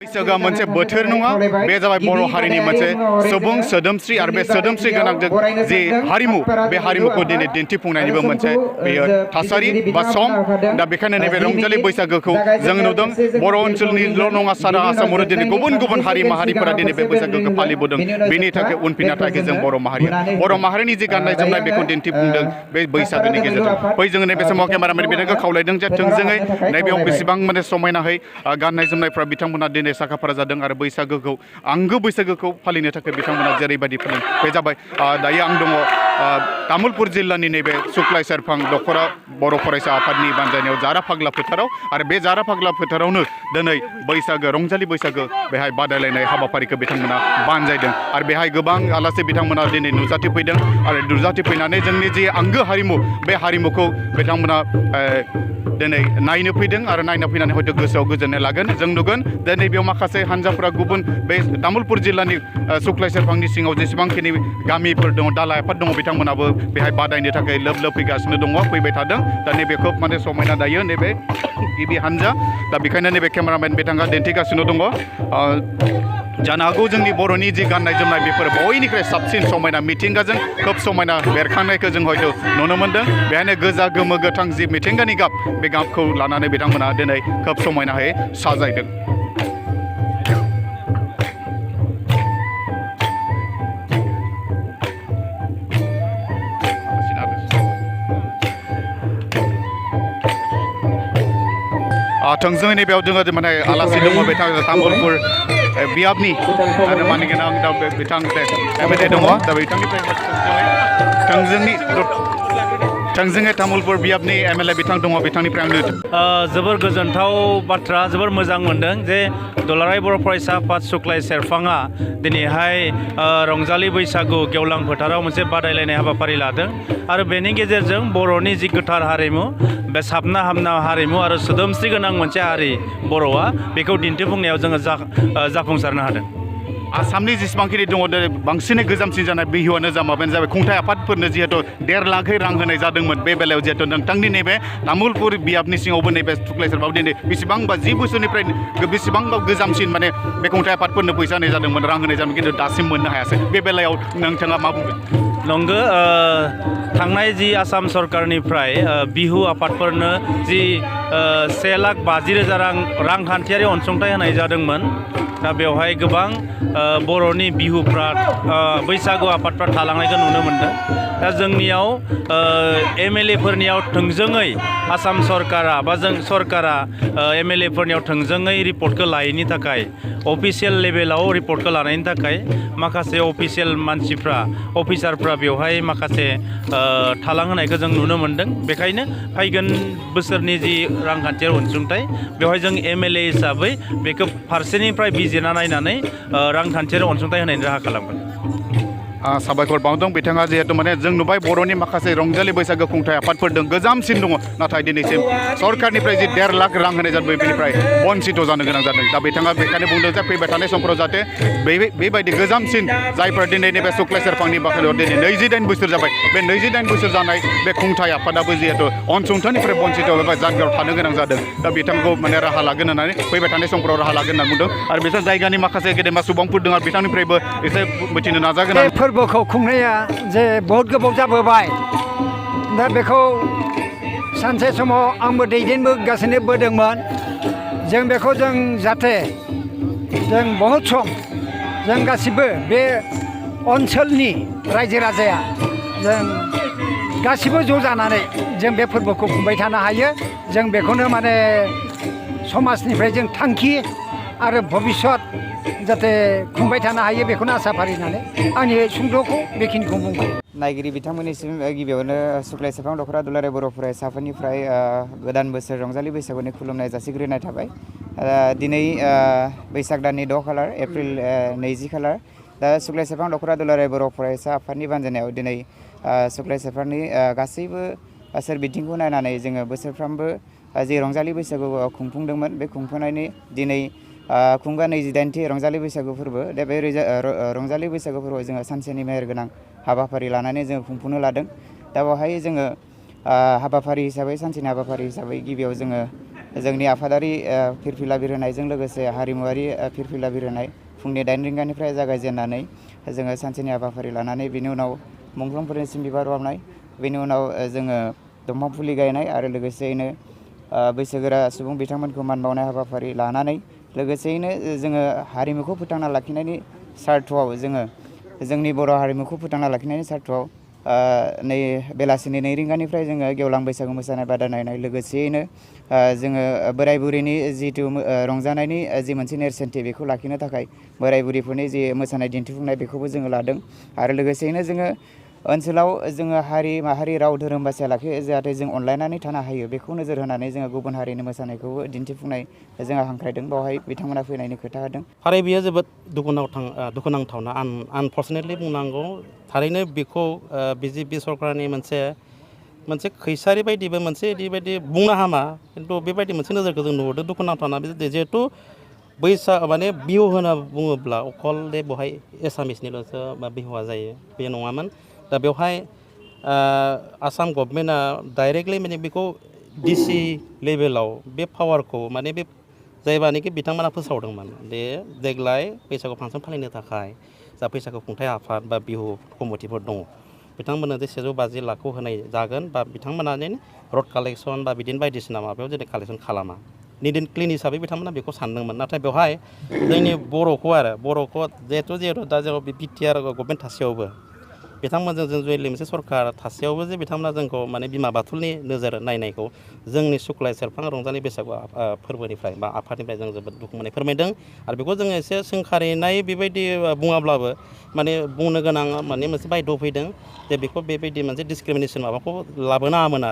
बैसागोआ मोनसे बोथोर नङा बे जाबाय बर' हारिनि मोनसे सुबुं सोदोमस्रि आरो बे सोदोमस्रि गोनां जे हारिमु बे हारिमुखौ दिनै दिन्थिफुंनायनिबो मोनसे बेयो थासारि बा सम दा बेखायनो नैबे रंजालि बैसागोखौ जों नुदों बर' ओनसोलनिल' नङा सारा आसामावनो दिनै गुबुन गुबुन हारि माहारिफोरा दिनै बे बैसागोखौ फालिबोदों बेनि थाखाय उनफिनना थाखाय जों बर' माहारिनि जे गाननाय जोमनाय बेखौ दिन्थिफुंदों बे बैसागोनि गेजेरजों फै जोङो नैबे समाव केमेरामेन बिथांखौ खावलायदों जे थोंजोङै नैबेयाव बेसेबां माने समायनाहै गाननाय जोमनायफ्रा बिथांमोना दिनै साखाफारा जादों आरो बैसागोखौ आंगो बैसागोखौ फालिनो थाखाय बिथांमोना जेरैबायदि फालिदों बे जाबाय दायो आं दङ तामुलपुर जिल्लानि नैबे सुक्लाय सेरफां दख'रा बर' फरायसा आफादनि बानजायनायाव जारा फाग्ला फोथाराव आरो बे जारा फाग्ला फोथारावनो दिनै बैसागो रंजालि बैसागो बेहाय बादायलायनाय हाबाफारिखौ बिथांमोना बानजायदों आरो बेहाय गोबां आलासि बिथांमोना दिनै नुजाथिफैदों आरो नुजाथिफैनानै जोंनि जे आंगो हारिमु बे हारिमुखौ बिथांमोना दिनै नायनो फैदों आरो नायनो फैनानै हयथ' गोसोआव गोजोननाय लागोन जों नुगोन दिनै बेयाव माखासे हान्जाफोरा गुबुन बे तामुलपुर जिल्लानि सुक्लाय सेरफांनि सिङाव जेसेबांखिनि गामिफोर दङ दालाइ आफाद दङ बिथांमोनाबो बेहाय बादायनो थाखाय लोब लोब फैगासिनो दङ फैबाय थादों दा नैबे खोब माने समायना दायो नैबे गिबि हान्जा दा बेखायनो नैबे केमेरामेन बिथाङा दिन्थिगासिनो दङ जानो हागौ जोंनि बर'नि जि गाननाय जोमनाय बेफोर बयनिख्रुइ साबसिन समायना मिथिंगाजों खोब समायना बेरखांनायखौ जों हयथ' नुनो मोन्दों बेहायनो गोजा गोमो गोथां जि मिथिंगानि गाब बे गाबखौ लानानै बिथांमोना दिनै खोब समायनायै साजायदों थोंजोङै नैबेयाव जोङो माने आलासि दङ बिथां तामुलपुर बियाबनि आरो मानिगोनां दा बिथां एमएलए दङ दा बिथांनिफ्राय थोंजोङै तामुलपुर बियाबनि एमएलए बिथां दङ बिथांनिफ्राय आंनो जोबोर गोजोनथाव बाथ्रा जोबोर मोजां मोनदों जे दुलाराय बर' फरायसा आफाद सुक्लाय सेरफाङा दिनैहाय रंजालि बैसागु गेवलां फोथाराव मोनसे बादायलायनाय हाबाफारि लादों आरो बेनि गेजेरजों बर'नि जि गोथार हारिमु बे साबना हामना हारिमु आरो सोदोमस्रि गोनां मोनसे हारि बर'आ बेखौ दिन्थिफुंनायाव जोङो जाफुंसारनो हादों आसामनि जेसेबांखिनि दङ बांसिनै गोजामसिन जानाय बिहुआनो माबायानो जाबाय खुंथाइ आफादफोरनो जिहेतु 1.5 लाखै रां होनाय जादोंमोन बे बेलायाव जिहेतु नोंथांनि नैबे तामुलपुर बियाबनि सिङावबो नैबे सुक्लाय सेरफाङाव दिनै बेसेबांबा 10 बोसोरनिफ्राय बेसेबांबा गोजामसिन माने बे खुंथाइ आफादफोरनो फैसा होनाय जादोंमोन रां होनाय जादोंमोन खिन्थु दासिम मोननो हायासै बे बेलायाव नोंथाङा मा बुंगोन नंगौ थांनाय जि आसाम सरकारनिफ्राय बिहु आफादफोरनो जि 1,50,000 रांखान्थियारि अनसुंथाइ होनाय जादोंमोन दा बेवहाय गोबां बर'नि बिहुफ्रा बैसागु आफादफ्रा थालांनायखौ नुनो मोनदों दा जोंनियाव एमएलएफोरनियाव थोंजोङै आसाम सरकारा बा जों सरकारा एमएलएफोरनियाव थोंजोङै रिपर्टखौ लायैनि थाखाय अफिसियेल लेभेलाव रिपर्टखौ लानायनि थाखाय माखासे अफिसियेल मानसिफ्रा अफिसारफ्रा बेवहाय माखासे थालांहोनायखौ जों नुनो मोनदों बेखायनो फैगोन बोसोरनि जि रांखान्थियारि अनसुंथाइ बेवहाय जों एमएलए हिसाबै बेखौ फारसेनिफ्राय बिजिरना नायनानै रांखान्थियारि अनसुंथाइ होनायनि राहा खालामगोन साबायखर बावदों बिथाङा जिहेतु माने जों नुबाय बर'नि माखासे रंजालि बैसागो खुंथाइ आफादफोर दं गोजामसिन दङ नाथाय दिनैसिम सरकारनिफ्राय जि 1.5 लाख रां होनाय जादों बेनिफ्राय बन्सित जानो गोनां जादों दा बिथाङा बेखायनो बुंदों जे फैबाय थानाय समफोराव जाहाथे बेबायदि गोजामसिन जायफोरा दिनै नैबे सुक्लाय सेरफांनि बाख्रियाव दिनै 29 बोसोर जाबाय बे 29 बोसोर जानाय बे खुंथाइ आफादाबो जिहेतु अनसुंथाइनिफ्राय बन्सित एबा जानगाराव थानो गोनां जादों दा बिथांखौ माने राहा लागोन होननानै फैबाय थानाय समफोराव राहा लागोन होननानै बुंदों आरो बिसोर जायगानि माखासे गेदेमा सुबुंफोर दं आरो बिथांनिफ्रायबो एसे मिथिनो नाजागोन फोरबोखौ खुंनाया जे बहुत गोबाव जाबोबाय दा बेखौ सानसे समाव आंबो दैदेनबोगासिनो बोदोंमोन जों बेखौ जों जाहाथे जों बहुत सम जों गासिबो बे ओनसोलनि रायजो राजाया जों गासिबो ज' जानानै जों बे फोरबोखौ खुंबाय थानो हायो जों बेखौनो माने समाजनिफ्राय जों थांखि आरो भबिष्यत जाहाथे खुंबाय थानो हायो बेखौनो आसा फारिनानै आंनि सुंद'खौ बेखिनिखौ बुंबाय नायगिरि बिथांमोननिसिम गिबियावनो सुक्लाय सेरफां दख'रा दुलाराय बर' फरायसाफोरनिफ्राय गोदान बोसोर रंजालि बैसागुनि खुलुमनाय जासिग्रोनाय थाबाय दिनै बैसाग दाननि 6 खालार एप्रिल 20 खालार दा सुक्लाय सेरफां दख'रा दुलाराय बर' फरायसा आफादनि बानजायनायाव दिनै सुक्लाय सेरफांनि गासैबो सोरबिथिंखौ नायनानै जोङो बोसोरफ्रोमबो जि रंजालि बैसागु खुंफुंदोंमोन बे खुंफुंनायनि दिनै खुंगा 28थि रंजालि बैसागु फोरबो दा बे रंजालि बैसागु फोरबोआव जोङो सानसेनि मेहेर गोनां हाबाफारि लानानै जोङो खुंफुंनो लादों दा बेवहाय जोङो हाबाफारि हिसाबै सानसेनि हाबाफारि हिसाबै गिबियाव जोङो जोंनि आफादारि फिरफिला बिरहोनायजों लोगोसे हारिमुवारि फिरफिला बिरहोनाय फुंनि 8 रिंगानिफ्राय जागायजेननानै जोङो सानसेनि हाबाफारि लानानै बेनि उनाव मुंख्लंफोरनिसिम बिबार बावनाय बेनि उनाव जोङो दंफां फुलि गायनाय आरो लोगोसेयैनो बैसोगोरा सुबुं बिथांमोनखौ मान बावनाय हाबाफारि लानानै लोगोसेयैनो जोङो हारिमुखौ फोथांना लाखिनायनि सार्थ'आव जोङो जोंनि बर' हारिमुखौ फोथांना लाखिनायनि सार्थ'आव नै बेलासिनि 2 रिंगानिफ्राय जोङो गेवलां बैसागु मोसानाय बादायलायनाय लोगोसेयैनो जोङो बोराय बुरैनि जिथु रंजानायनि जि मोनसे नेरसोनथि बेखौ लाखिनो थाखाय बोराय बुरैफोरनि जि मोसानाय दिन्थिफुंनाय बेखौबो जोङो लादों आरो लोगोसेयैनो जोङो ओनसोलाव जोङो हारि माहारि राव धोरोम बासिया लाखियो जाहाथे जों अनलायनानै थानो हायो बेखौ नोजोर होनानै जोङो गुबुन हारिनि मोसानायखौबो दिन्थिफुंनाय जोङो हांख्रायदों बेवहाय बिथांमोना फैनायनि खोथा होदों। थारै बेयो जोबोद दुखुनांथावना आनफर्चुनेटलि बुंनांगौ थारैनो बेखौ बिजेपि सरकारनि मोनसे खैसारि बायदिबो मोनसे ओरैबायदि बुंनो हामा खिन्थु बेबायदि मोनसे नोजोरखौ जों नुहुरदों दुखुनांथावना जिहेथु माने बिहु होनना बुङोब्ला अकल दे बेवहाय एसामिसनिल'सो बिहुआ जायो बे नङामोन। दा बेवहाय आसाम गभर्नमेन्टआ डाइरेक्टलि माने बेखौ डिसि लेभेलाव बे पावारखौ माने बे जायबानोखि बिथांमोना फोसावदोंमोन बे देग्लाय बैसागु फांसन फालिनो थाखाय जा बैसागु खुंथाय आफाद बा बिहु कमिटिफोर दङ बिथांमोननो जे 150 लाखखौ होनाय जागोन बा बिथांमोना रड कालेक्सन बा बिदिनो बायदिसिना माबायाव जेरै कालेक्सन खालामा निड एन्ड क्लिन हिसाबै बिथांमोना बेखौ सानदोंमोन नाथाय बेवहाय जोंनि बर'खौ जिहेथु दा जेराव बिटिआर गभर्नमेन्ट थासेयावबो बिथांमोनजों जों जयेलि मोनसे सरकार थासेयावबो जे बिथांमोना जोंखौ माने बिमा बाथुलनि नोजोर नायनायखौ जोंनि सुक्लाय सेरफां रंजालि बैसागु फोरबोनिफ्राय बा आफादनिफ्राय जों जोबोद दुखु मोननाय फोरमायदों आरो बेखौ जोङो एसे सोंखारिनाय बेबायदि बुङाब्लाबो माने बुंनो गोनां माने मोनसे बायद' फैदों जे बेखौ बेबायदि मोनसे डिसक्रिमिनेसन माबाखौ लाबोनाङामोन आरो